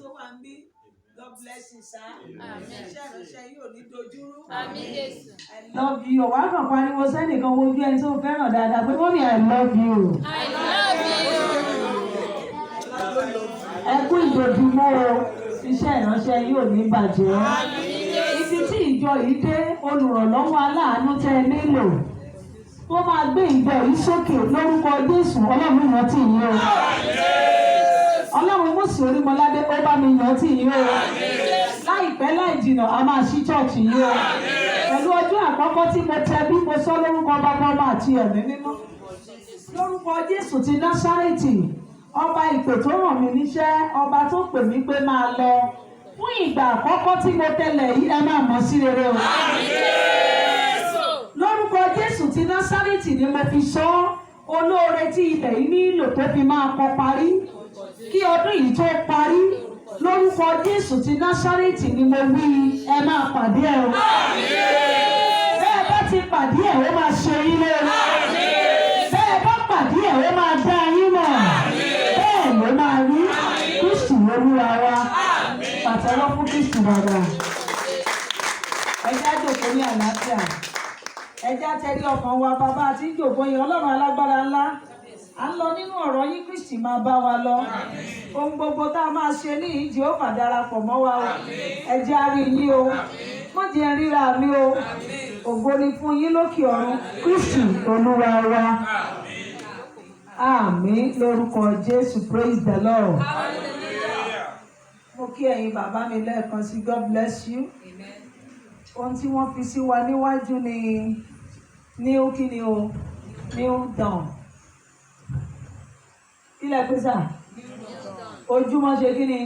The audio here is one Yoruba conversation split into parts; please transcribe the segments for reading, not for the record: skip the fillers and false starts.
tó wà ń bí. God bless you, sir. Amen. Iṣẹ́ ìránṣẹ́ yìí ò ní dojúrú. Àmín Jésù. I love you. Ọ̀wá kan pariwo sẹ́nìkan, wojú ẹni tó fẹ́ràn dáadáa pé, "Mummy, I love you." I love you. Ẹ kú ìdòdúmọ́ o, iṣẹ́ ìránṣẹ́ yìí ò ní bàjẹ́. Ibi tí ìjọ yìí dé, olùrànlọ́wọ́ aláàánú tẹ́ ẹ nílò tó máa gbé ìjọ yìí sókè, lórúkọ Jésù, Ọlọ́run rántí yín o. Ọlọ́run Mósè Orímọládé, ó bá mi rántí yín o. Láìpẹ́ láì jìnnà, a máa ṣí church yìí o. Pẹ̀lú ọjọ́ àkọ́kọ́ tí mo tẹ bí mo sọ, lórúkọ Bàbá, Ọmọ àti Ẹ̀mí Mímọ́, lórúkọ Jésù ti Násárẹ́tì, ọba ìpè tó ràn mí níṣẹ́, ọba tó pè mí pé máa lọ, fún ìgbà àkọ́kọ́ tí mo tẹlẹ̀ yìí, ẹ máa mọ̀ sí rere o. Lórúkọ Jésù ti Násárẹ́tì ni mo fi sọ ọ́, olóore tí ilẹ̀ yìí nílò tó fi máa kọ parí kí ọdún yìí tó parí, lórúkọ Jésù ti Násárẹ́tì ni mo wí, ẹ máa pàdé ẹ o. Bẹ́ẹ̀ bá ti pàdé ẹ, ó máa ṣe yín lóore. Bẹ́ẹ̀ bá pàdé ẹ, ó máa dá yín mọ̀. Bẹ́ẹ̀ ló máa rí. Kristi Olúwa wa. Pàtẹ́wọ́ fún Kristi bàbá. Ẹ jẹ́ á jòkó ní àlàáfíà. Ẹ jẹ́ á tẹrí ọkàn wa. Bàbá àti ìjòkó yẹn, Ọlọ́run alágbára ńlá, à ń lọ nínú ọ̀rọ̀ yín. Kristi máa bá wa lọ. Ohun gbogbo tá a máa ṣe ní ìjì, ó fà darapọ̀ mọ́ wa o. Ẹ jẹ́ á rí yín o, mọ́ jẹ́ n ríra mi o. Ògo ni fún yín lókè ọ̀run. Kristi Olúwa wa, àmín lórúkọ Jésù. Praise the Lord. Mo kí ẹ̀yin bàbá mi lẹ́ẹ̀kan sí. God bless you. Ohun tí wọ́n fi sí wa níwájú ni new, kí ni o, new dawn. Kí lẹ pé sà? Ojúmọ́ ṣe kí ni?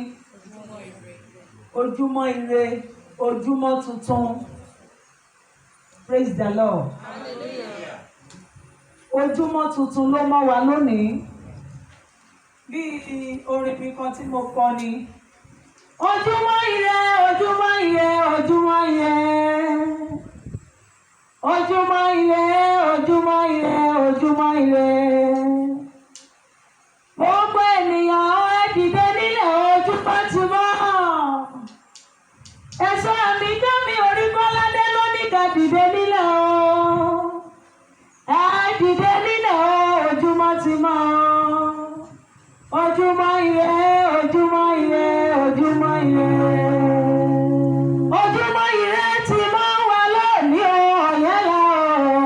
Ojúmọ́ ire, ojúmọ́ tuntun. Praise the Lord. Ojúmọ́ tuntun ló mọ́ wa lónìí. Bí orin mi kan tí mo kọ ni: Ojúmọ́ ire, ojúmọ́ ire, ojúmọ́ ire, ojúmọ́ ire, ojúmọ́ ire, ojúmọ́ ire. Gbogbo ènìyàn, ẹ dìde nílẹ̀, ojúmọ́ ti mọ́. Ẹ̀sọ́ àmì dámì orí kọ́ládé ló ní ká dìde nílẹ̀ o. Ẹ dìde nílẹ̀ o, ojúmọ́ ti mọ́. Ojúmọ́ ire, ojúmọ́ ire, ojúmọ́ ire, ojúmọ́ ire ti mọ́ wa lónìí o, ọ̀yẹ́lá o.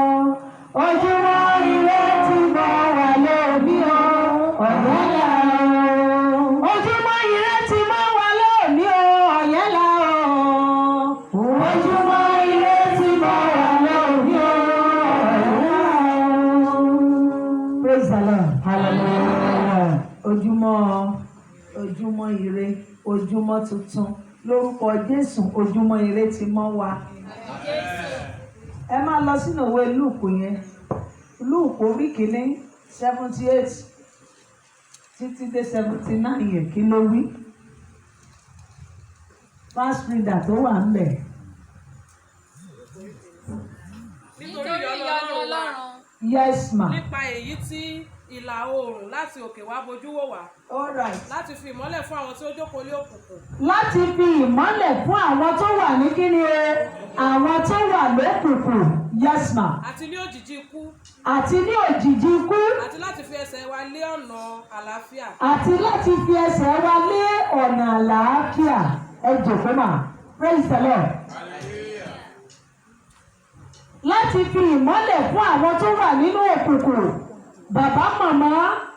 Ojúmọ́ ire ti mọ́ wa lónìí o, ọ̀yẹ́lá o. Ojúmọ́ ire ti mọ́ wa lónìí o, ọ̀yẹ́lá o. Ojúmọ́ ire ti mọ́ wa lónìí o, ọ̀yẹ́lá o. Praise the Lord. Hallelujah. Ojúmọ́, ojúmọ́ ire, ojúmọ́ tuntun. Lórúkọ Jésù, ojúmọ́ ire ti mọ́ wa. Ẹ máa lọ sínú ìwé Lúùkù yẹn, Lúùkù orí kìíní, 78 títí dé 79 yẹn. Kí ló wí? Fast reader tó wà ń bẹ̀. Nítorí ìyọ́nú Ọlọ́run. Yes, ma. Nípa èyí tí ìlà oòrùn láti òkè wá bojú wò wá All right. láti fi ìmọ́lẹ̀ fún àwọn tí ó jókòó lé òkùnkùn Láti fi ìmọ́lẹ̀ fún àwọn tó wà ní kíni o, àwọn tó wà lókùnkùn. Yes, ma. Àti ní òjìji ikú. Àti ní òjìji ikú. Àti láti fi ẹsẹ̀ wa lé ọ̀nà àlàáfíà. Àti láti fi ẹsẹ̀ wa lé ọ̀nà àlàáfíà. Ẹ jòkó mà. Praise the Lord. Láti fi ìmọ́lẹ̀ fún àwọn tó wà nínú òkùnkùn. Bàbá, màmá,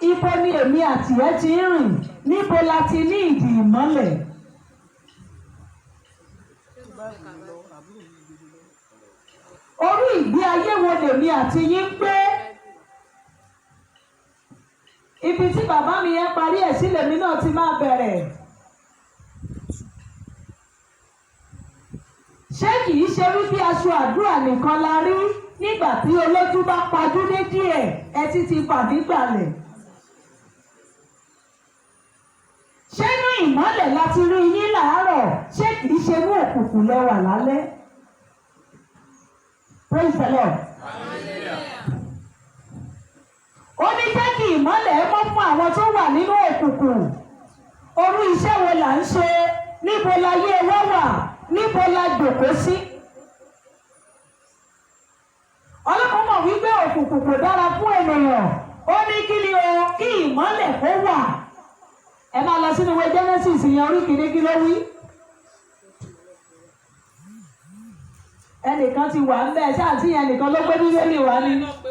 ibo ni èmi àti ẹ ti ń rìn? Níbo la ti ní ìdí ìmọ́lẹ̀? Orí ìgbé ayé wo lèmi àti yín ń gbé? Ibi tí bàbá mi yẹn parí ẹ̀ sí lèmi náà ti máa bẹ̀rẹ̀. Ṣé kìí ṣe wípé aṣọ àdúrà nìkan la rí? Nígbà tí olójú bá pajú dé díẹ̀, ẹtí ti fàdí gbalẹ̀. Ṣé inú ìmọ́lẹ̀ la ti rí yín làárọ̀? Ṣé kìí ṣe inú òkùnkùn lẹ wà lálẹ́? Praise the Lord. Ó ní jẹ́ kí ìmọ́lẹ̀ mọ́ fún àwọn tó wà nínú òkùnkùn. Orú iṣẹ́ wo là ń ṣe? Níbo la yé wa wà? Níbo la jòkó sí? Ọlọ́run mọ̀ wípé òkùnkùn kò dára fún ènìyàn. Ó ní kí ni o? Kí ìmọ́lẹ̀ kó wà. Ẹ máa lọ sínú ìwé Genesis yẹn, orí kìíní, kí ló wí? Ẹnìkan ti wà ń bẹ́ẹ̀ ṣáà tí yẹn nìkan ló gbé Bíbélì wá ní. Náà pé